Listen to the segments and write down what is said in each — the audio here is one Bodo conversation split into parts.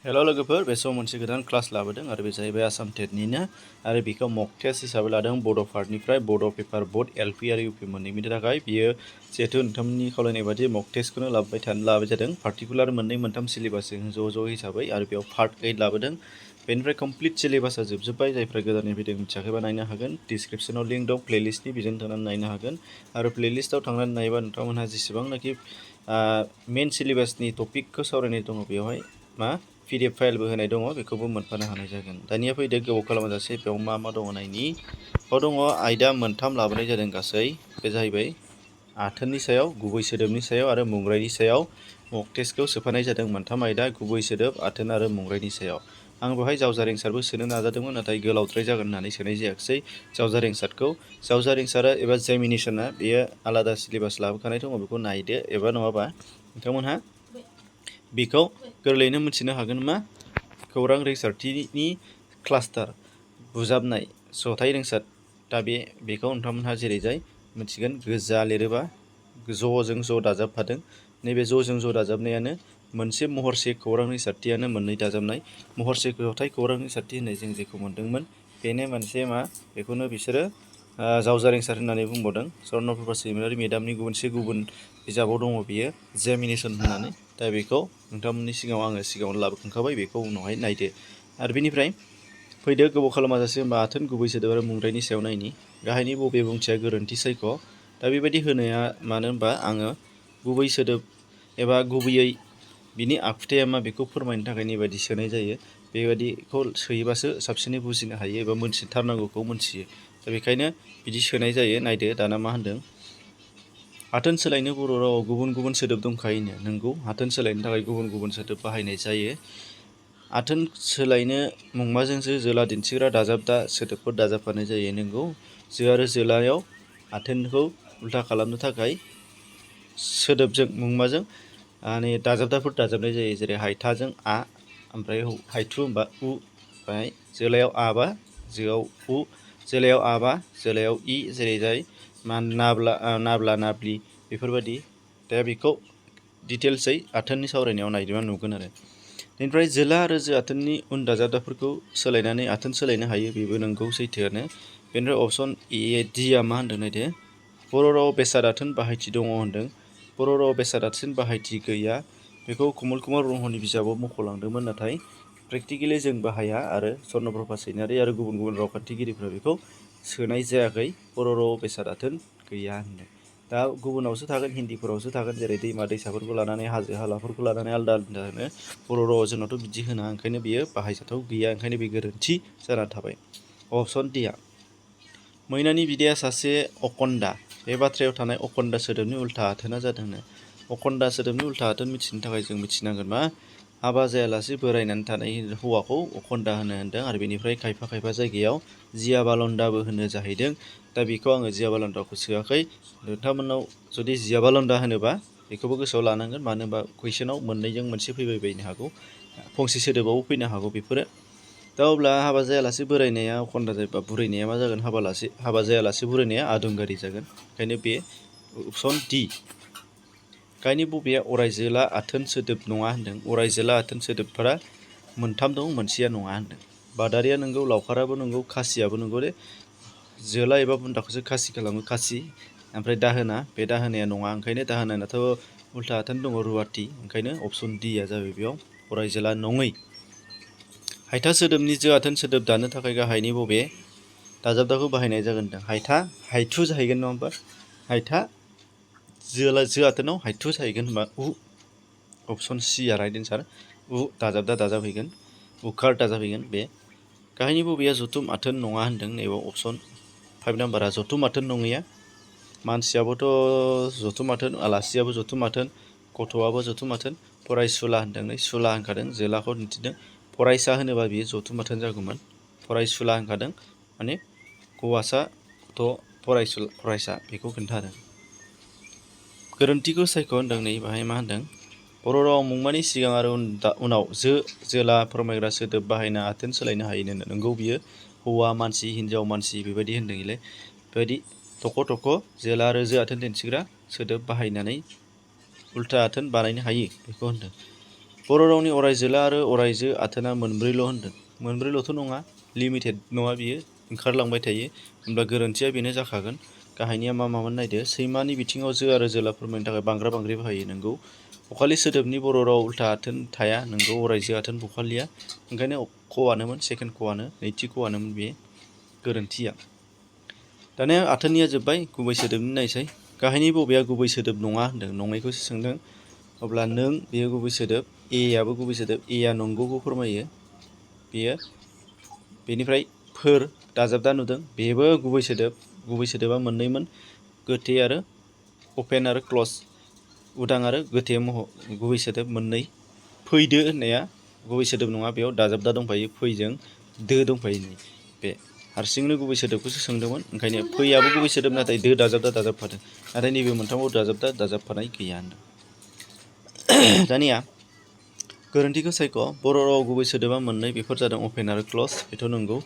हेल' लोगोफोर, बे समाव मोनसे गोदान क्लास लाबोदों आरो बे जाहैबाय आसाम टेटनिनो आरो बेखौ मक टेस्ट हिसाबै लादों बड' पार्टनिफ्राय बड' पेपार बड एलपि आरो इउपि मोननैनि थाखाय बियो जिहेतु नोंथांमोननि खावलायनाय बायदि मक टेस्टखौनो लाबाय जादों पार्टिकुलार मोननै मोनथाम सिलेबासजों ज' हिसाबै आरो बेयाव पार्ट 8 लाबोदों। बेनिफ्राय कमप्लिट सिलेबासा जोबजोब्बाय। जायफ्रा गोदानै फैदों मिथियाखैबा नायनो हागोन। डिसक्रिप्सनाव लिंक दं प्लेलिस्टनि, बेजों थांनानै नायनो हागोन आरो प्लेलिस्टआव थांनानै नायोबा नोंथांमोनहा जेसेबांनाखि मेन सिलेबासनि टपिकखौ सावरायनाय दङ बेवहाय PDF फाइलबो होनाय दङ, बेखौबो मोनफानो हानाय जागोन। दानिया फैदो गोबाव खालामाजासे बेयाव मा दङ नायनि। बेयाव दङ आयदा मोनथाम लाबोनाय जादों गासै। बे जाहैबाय आथोननि सायाव, गुबै सोदोबनि सायाव आरो मुंरायनि सायाव मक टेस्टखौ सोफानाय जादों। मोनथाम आयदा, गुबै सोदोब, आथोन आरो मुंरायनि सायाव। आं बेवहाय जावजा रिंसारबो सोनो नाजादोंमोन, नाथाय गोलावद्राय जागोन होननानै सोनाय जायाखिसै जावजा रिंसारखौ। जावजा रिंसारा एबा जेमिनेसना बेयो आलादा सिलेबास लाबोखानाय दङ, बेखौ नायदो एबा नङाबा नोंथांमोनहा बेखौ गोरलैयैनो मिथिनो हागोन खौरां रिंसारथिनि क्लास्टार बुजाबनाय जथाइ रिंसार। दा बेखौ नोंथांमोनहा जेरैजाय मिथिगोन, गोजा लिरोबा ज'जों ज' दाजाबफादों। नैबे ज'जों ज' दाजाबनायानो मोनसे महरसे खौरां रिंसारथियानो मोननै दाजाबनाय महरसे जथाइ खौरां रिंसारथि होननाय जों जेखौ मोनदोंमोन, बेनो मोनसे बेखौनो बिसोरो जावजा रिंसार होननानै बुंबावदों। स्वर्नप्रभा सैमारि मेडामनि गुबुन बिजाबाव दङ बियो जेमिनेसन होननानै। दा बेखौ नोंथांमोननि सिगाङाव आङो लाबोखांखाबाय, बेखौ उनावहाय नायदो। आरो बेनिफ्राय फैदो गोबाव खालामाजासे आथोन, गुबै सोदोब आरो मुंरायनि सायाव नायनि। गाहायनि बबे बुंथिया गोरोन्थि सायख'। दा बेबायदि होनाया मानो होनबा आङो गुबै सोदोब एबा गुबैयै बिनि आखुथाया मा बेखौ फोरमायनो थाखाय बेबायदि सोनाय जायो। बेबायदिखौ सोयोबासो साबसिनै बुजिनो हायो एबा मोनथिथारनांगौखौ मोनथियो। दा बेखायनो बिदि सोनाय जायो। नायदो दाना मा होनदों। आथोन सोलायनो बर' रावाव गुबुन गुबुन सोदोब दंखायोनो। नंगौ, आथोन सोलायनो थाखाय गुबुन गुबुन सोदोब बाहायनाय जायो। आथोन सोलायनो मुंमाजोंसो जोला दिन्थिग्रा दाजाबदा सोदोबफोर दाजाबफानाय जायो। नंगौ, जो आरो जोलायाव आथोनखौ उल्था खालामनो थाखाय सोदोबजों मुंमाजों दाजाबदाफोर दाजाबनाय जायो। जेरै हायथाजों आ, ओमफ्राय हायथु होनबा उ, ओमफ्राय जोलायाव आ बा जोआव उ, जोलायाव आ बा जोलायाव इ, जेरैजाय नाब्ला नाब्लि बेफोरबायदि। दा बेखौ डिटेल्सै आथोननि सावरायनायाव नायदोंबा नुगोन आरो। बेनिफ्राय जोला आरो जो आथोननि उन दाजाबदाफोरखौ सोलायनानै आथोन सोलायनो हायो, बेबो नंगौ, सैथोआनो। बेनिफ्राय अप्सन डिआ मा होनदों नायदो। बर' रावाव बेसाद आथोन बाहायथि दङ होनदों। बर' रावाव बेसाद आथोन बाहायथि गैया। बेखौ कमल कुमार ब्रह्मनि बिजाबाव मख'लांदोंमोन, नाथाय प्रेक्टिकेलि जों बाहाया आरो स्वर्नप्रभा सैनारि आरो गुबुन गुबुन रावखान्थिगिरिफ्रा बेखौ सोनाय जायाखै। बर' रावाव बेसाद आथोन गैया होनदों। दा गुबुनावसो थागोन, हिन्दीफोरावसो थागोन, जेरै दैमा दैसाफोरखौ लानानै, हाजो हालाफोरखौ लानानै आलदा आलदा होनो। बर' रावाव जोंनावथ' बिदि होना, ओंखायनो बियो बाहायजाथाव गैया, ओंखायनो बे गोरोन्थि जाना थाबाय। अप्सन डिआ मैनानि बिदाया सासे अकन्दा। बे बाथ्रायाव थानाय अकन्दा सोदोबनि उल्था आथोना जादोंनो। अकन्दा सोदोबनि उल्था आथोन मिथिनो थाखाय जों मिथिनांगोन हाबा जायालासे बोरायनानै थानाय हौवाखौ अकन्दा होनदों आरो बेनिफ्राय खायफा जायगायाव जिया बालन्दाबो होनो जाहैदों। दा बेखौ आङो जिया बालन्दाखौ सोआखै। नोंथांमोननाव जुदि जिया बालन्दा होनोबा बेखौबो गोसोआव लानांगोन, मानो होनबा कुइसनाव मोननैजों मोनसे फैबायबायनो हागौ, फंसे सोदोबावबो फैनो हागौ बेफोरो। दा अब्ला हाबा जायालासे बोरायनाया अकन्दा जायोबा बुरैनाया मा जागोन? हाबा जायालासे बुरैनाया आदुंगारि जागोन। ओंखायनो बे अप्सन डि। गाहायनि बबेया अरायजोला आथोन सोदोब नङा होनदों। अरायजोला आथोन सोदोबफोरा मोनथाम दं, मोनसेया नङा होनदों। बादारिया नंगौ, लावखाराबो नंगौ, खासियाबो नंगौ दे। जोला एबा बुन्दाखौसो खासि खालामो, खासि। ओमफ्राय दाहोना, बे दाहोनाया नङा, ओंखायनो दाहोनानाथ' उल्था आथोन दङ, रुवाथि। ओंखायनो अप्सन डिआ जाबाय बेयाव अरायजोला नङै। हायथा सोदोबनि जो आथोन सोदोब दानो थाखाय गाहायनि बबे दाजाबदाखौ बाहायनाय जागोन होनदों। हायथु जाहैगोन, नङा होमबा? हायथा जो आथोनाव हायथु जाहैगोन होनबा उ। अप्सन सिआ राइट एन्सार। उ दाजाबदा दाजाबहैगोन, उकार दाजाबहैगोन बे। गाहायनि बबेया जथुम आथोन नङा होनदों। नैबाव अप्सन 5 नाम्बारा जथुम आथोन नङैया। मानसियाबोथ' जथुम आथोन, आलासियाबो जथुम आथोन, गथ'आबो जथुम आथोन। फरायसुला होनदों, नै सुला होनखादों, जोलाखौ दिन्थिदों। फरायसा होनोबा बियो जथुम आथोन जागौमोन। फरायसुला होनखादों, माने हौवासा फरायसा बेखौ खोन्थादों। गोरोन्थिखौ सायख' होनदों। नै बाहाय मा होनदों? बर' रावाव मुंमानि सिगां आरो उनाव जोला फोरमायग्रा सोदोब बाहायना आथोन सोलायनो हायो। नंगौ, बियो हौवा मानसि, हिन्जाव मानसि बेबायदि होनदों इलाय। बेबायदि थख' जोला आरो जो आथोन दिन्थिग्रा सोदोब बाहायनानै उल्था आथोन बानायनो हायो, बेखौ होनदों। बर' रावनि अरायजोला आरो अरायजो आथोना मोनब्रैल' होनदों। मोनब्रैल'थ' नङा, लिमिटेड नङा बियो, ओंखारलांबाय थायो। होमब्ला गोरोन्थिया बेनो जाखागोन। गाहायनिया मा मामोन नायदो। सैमानि बिथिङाव जो आरो जोला फोरमायनो थाखाय बांग्रा बांग्रि बाहायो। नोंगौ। बखालि सोदोबनि बर' राव उल्था आथोन थाया। नोंगौ। अरायजो आथोन बखालिया। ओंखायनो खआनोमोन, सेकेन्ड खआनो, नैथि खआनोमोन बे गोरोन्थिया। दानिया आथोननिया जोब्बाय, गुबै सोदोबनि नायसै। गाहायनि बबेया गुबै सोदोब नङा होनदों, नङैखौसो सोंदों। अब्ला नों बेयो गुबै सोदोब, एआबो गुबै सोदोब, एआ नंगौखौ फोरमायो बेयो। बेनिफ्राय फोर दाजाबदा नुदों, बेबो गुबै सोदोब। गुबै सोदोबा मोननैमोन, गोथे आरो अपेन आरो क्लस, उदां आरो गोथे गुबै सोदोब मोननै। फैदो होननाया गुबै सोदोब नङा, बेयाव दाजाबदा दंफायो, फैजों दो दंफायो। बे हारसिंनो गुबै सोदोबखौसो सोंदोंमोन, ओंखायनो फैयाबो गुबै सोदोब, नाथाय दो दाजाबदा दाजाबफादों। नाथाय नैबे मोनथामाव दाजाबदा दाजाबफानाय गैया होनदों। दानिया गोरोन्थिखौ सायख'। बर' राव गुबै सोदोबा मोननै, बेफोर जादों अपेन आरो क्लस, बेथ' नंगौ।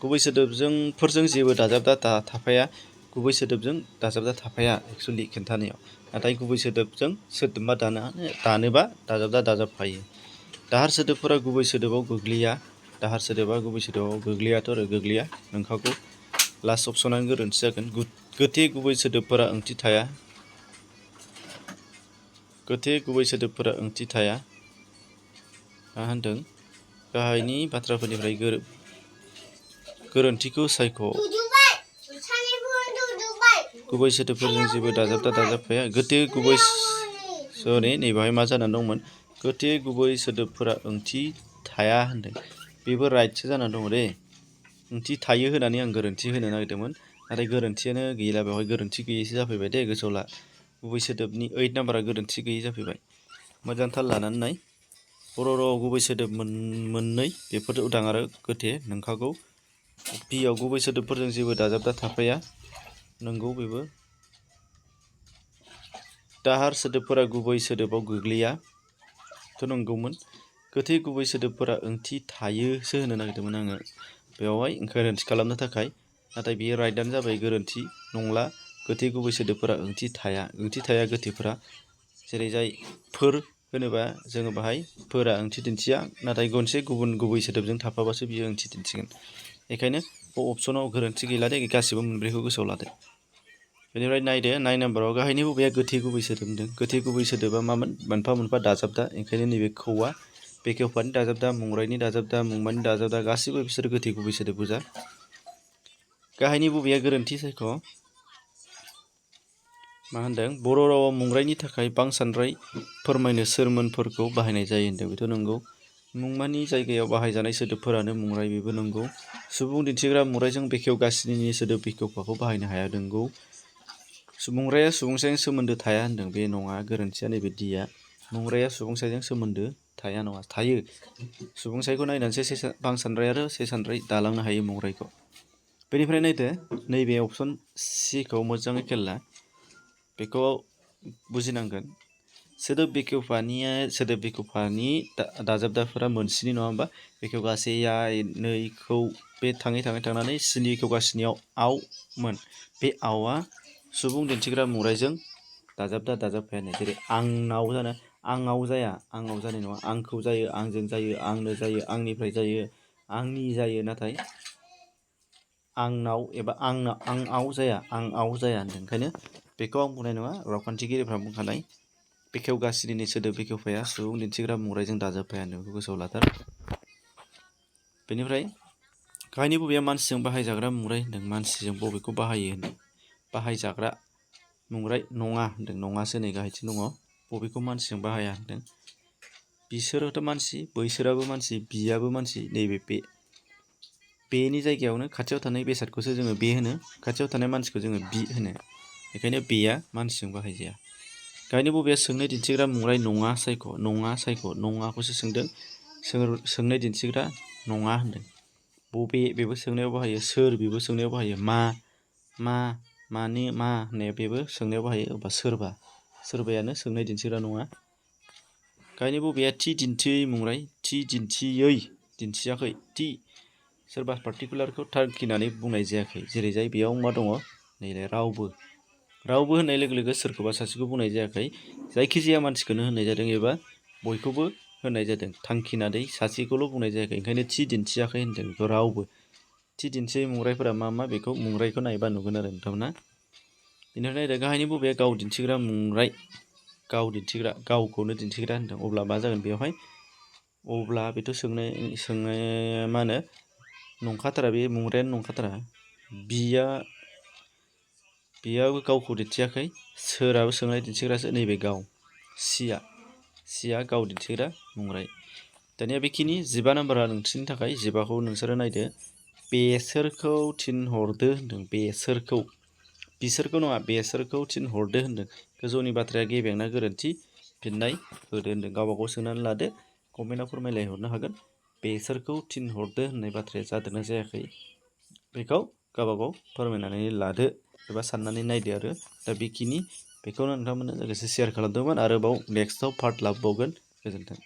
गुबै सोदोबफोरजों जेबो दाजाबदा थाफाया, गुबै सोदोबजों दाजाबदा थाफाया एक्सुवेलि खिन्थानायाव, नाथाय गुबै सोदोबजों सोदोबा दानोबा दाजाबदा दाजाबफायो। दाहार सोदोबफोरा गुबै सोदोबाव गोग्लैया। दाहार सोदोबा गुबै सोदोबाव गोग्लैयाथ' आरो गोग्लैया, नोंखागौ। लास्ट अपसनानो गोरोन्थि जागोन। गोथे गुबै सोदोबफोरा ओंथि थाया। गोथे गुबै सोदोबफोरा ओंथि थाया। मा होनदों? गाहायनि बाथ्राफोरनिफ्राय गोरोन्थिखौ सायख'। गुबै सोदोबफोरजों जेबो दाजाबदा दाजाबफाया। गोथे गुबै नैबाहाय मा जानानै दंमोन? गोथे गुबै सोदोबफोरा ओंथि थाया होनदों। बेबो राइटसो जानानै दङ दे। ओंथि थायो होनानै आं गोरोन्थि होनो नागिरदोंमोन, नाथाय गोरोन्थियानो गैला, बेवहाय गोरोन्थि गैयैसो जाफैबाय दे, गोसोआव ला। गुबै सोदोबनि 8 नाम्बारा गोरोन्थि गैयै जाफैबाय। मोजां थाल लानानै नाय। बर' रावाव गुबै सोदोब मोननै, बेफोर उदां आरो गोथे, नोंखागौ। बियाव गुबै सोदोबफोरजों जेबो दाजाबदा थाफाया, नंगौ बेबो। दाहार सोदोबफोरा गुबै सोदोबाव गोग्लैया, थ' नंगौमोन। गोथै गुबै सोदोबफोरा ओंथि थायोसो होनो नागिरदोंमोन आङो बेवहाय गोरोन्थि खालामनो थाखाय, नाथाय बेयो राइटआनो जाबाय, गोरोन्थि नंला। गोथै गुबै सोदोबफोरा ओंथि थाया, गोथैफोरा। जेरै जाय फोर होनोबा जोङो बाहाय फोरा ओंथि दिन्थिया, नाथाय गंसे गुबुन गुबै सोदोबजों थाफाबासो बियो ओंथि दिन्थिगोन। बेखायनो अपसनाव गोरोन्थि गैला दे, गासिबो मोनब्रैखौ गोसोआव लादो। बेनिफ्राय नायदो 9 नाम्बाराव गाहायनि बबेया गोथै गुबै सोदोब होनदों। गोथै गुबै सोदोबा मामोन? मोनफा मोनफा दाजाबदा, ओंखायनो नैबे खौआ बेखेवफानि दाजाबदा, मुंरायनि दाजाबदा, मुंमानि दाजाबदा, गासिबो बिसोर गोथै गुबै सोदोब गोजा। गाहायनि बबेया गोरोन्थि सायख'। मा होनदों? बर' रावाव मुंरायनि थाखाय बांसानद्राय फोरमायनो सोरमोनफोरखौ बाहायनाय जायो होनदों, बेथ' नंगौ। मुंमानि जायगायाव बाहायजानाय सोदोबफोरानो मुंराय, बेबो नंगौ। सुबुं दिन्थिग्रा मुंरायजों बेखेवगासिनोनि सोदोब बेखेवफाखौ बाहायनो हाया, नंगौ। मुंराया सुबुंसायजों सोमोन्दो थाया होनदों, बे नङा, गोरोन्थिया नैबे डिया। मुंराया सुबुंसायजों सोमोन्दो थाया नङा, थायो। सुबुंसायखौ नायनानैसो बांसानद्राय आरो सेसानद्राय दालांनो हायो मुंरायखौ। बेनिफ्राय नायदो नैबे अपसन सिखौ मोजाङै खेल ला, बेखौ बुजिनांगोन। सोदोब बेखेवफानि दाजाबदाफोरा मोनस्नि नङा होमबा? बेखेवगासे या नैखौ बे थाङै थांनानै स्नि बेखेवगासिनियाव आवमोन। बे आवआ सुबुं दिन्थिग्रा मुंरायजों दाजाबदा दाजाबफायानो। जेरै आंनाव जानो, आंनाव जाया, आंनाव जानाय नङा। आंखौ जायो, आंजों जायो, आंनो जायो, आंनिफ्राय जायो, आंनि जायो, नाथाय आंनाव एबा आंआव जाया, आंआव जाया होनदों। ओंखायनो बेखौ आं बुंनाय नङा, रावखान्थिगिरिफ्रा बुंखानाय। बेखेवगासिनोनि सोदोब बेखेवफाया सुबुं दिन्थिग्रा मुंरायजों दाजाबफाया होनदों, बेखौ गोसोआव लाथार। बेनिफ्राय गाहायनि बबेया मानसिजों बाहायजाग्रा मुंराय होनदों। मानसिजों बबेखौ बाहायो होनदों? बाहायजाग्रा मुंराय नङा होनदों, नङासो नै गाहायथिं दङ। बबेखौ मानसिजों बाहाया होनदों? बिसोरोथ' मानसि, बैसोराबो मानसि, बियाबो मानसि, नैबे बेनि जायगायावनो खाथियाव थानाय बेसादखौसो जोङो बे होनो, खाथियाव थानाय मानसिखौ जोङो बि होनो। बेखायनो बेया मानसिजों बाहायजाया। गाहायनि बबेया सोंनाय दिन्थिग्रा मुंराय नङा सायख'। नङा सायख', नङाखौसो सोंदों। सोंनाय दिन्थिग्रा नङा होनदों। बबे, बेबो सोंनायाव बाहायो। सोर, बेबो सोंनायाव बाहायो। मानो, मा होननाया बेबो सोंनायाव बाहायो। अब्ला सोरबायानो सोंनाय दिन्थिग्रा नङा। गाहायनि बबेया थि दिन्थियै मुंराय? थि दिन्थियाखै, थि सोरबा पार्टिकुलारखौ थांखिनानै बुंनाय जायाखै। जेरै जाय बेयाव मा दङ? नैलाय रावबो होननाय लोगो लोगो सोरखौबा सासेखौ बुंनाय जायाखै, जायखिजाया मानसिखौनो होननाय जादों, एबा बयखौबो होननाय जादों। थांखिनानै सासेखौल' बुंनाय जायाखै, ओंखायनो थि दिन्थियाखै होनदों बेखौ रावबो। थि दिन्थियै मुंराइफोरा मा मा बेखौ मुंराइखौ नायबा नुगोन आरो नोंथांमोना। बेनिफ्राय नायदो गाहायनि बबेया गाव दिन्थिग्रा मुंराइ, गाव दिन्थिग्रा, गावखौनो दिन्थिग्रा होनदों। अब्ला मा जागोन बेवहाय, अब्ला बेथ' सोंनाय मा होनो नंखाथारा, बे मुंरायानो नंखाथारा। बियाबो गावखौ दिन्थियाखै, सोराबो सोंनाय दिन्थिग्रासो, नैबे गाव। सिया गाव दिन्थिग्रा मुंराइ। दानिया बेखिनि 15 नाम्बारा नोंसोरनि थाखाय। 15खौ नोंसोरो नायदो। बेसोरखौ थिनहरदो होनदों। बेसोरखौ, बिसोरखौ नङा, बेसोरखौ थिनहरदो होनदों। गोजौनि बाथ्राया गेबेंना गोरोन्थि? फिननाय होदो होनदों। गावबा गाव सोंनानै लादो, कमेन्टआव फोरमायलायहरनो हागोन। बेसोरखौ थिनहरदो होननाय बाथ्राया जादोंना जायाखै, बेखौ गावबा गाव फोरमायनानै लादो एबा साननानै नायदो आरो। दा बेखिनि, बेखौनो नोंथांमोननो लोगोसे शेयार खालामदोंमोन। आरोबाव नेक्स्टआव पार्ट लाबोबावगोन। गोजोन्थों।